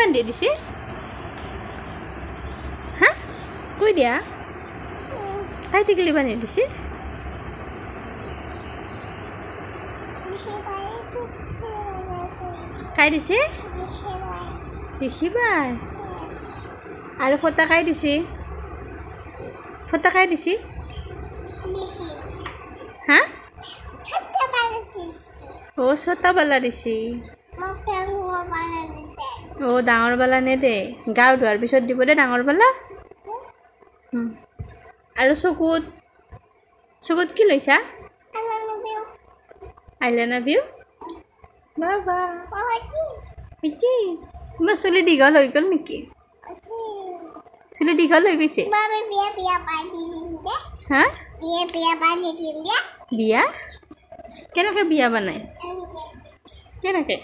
বান্ধি দিছে? হা, কৈ দিয়া, কাই টিকলি বান্ধি দিছে? কাই দিছে? দেখিবাই। আৰু ফটা কাই দিছে? ফটা কাই দিছে? হা, অ' ছটা বালা দিছে। অ' ডাঙৰ বালা নেদে, গাও ধোৱাৰ পিছত দিব দে ডাঙৰ বালা। আৰু চকুত, চকুত কি লৈছা? আইলাইনাৰ বিউ। বাবা, তোমাৰ চুলি দীঘল হৈ গ'ল নেকি? চুলি দীঘল হৈ গৈছে? হা, বিয়া কেনেকৈ বিয়া বানায়? কেনেকৈ?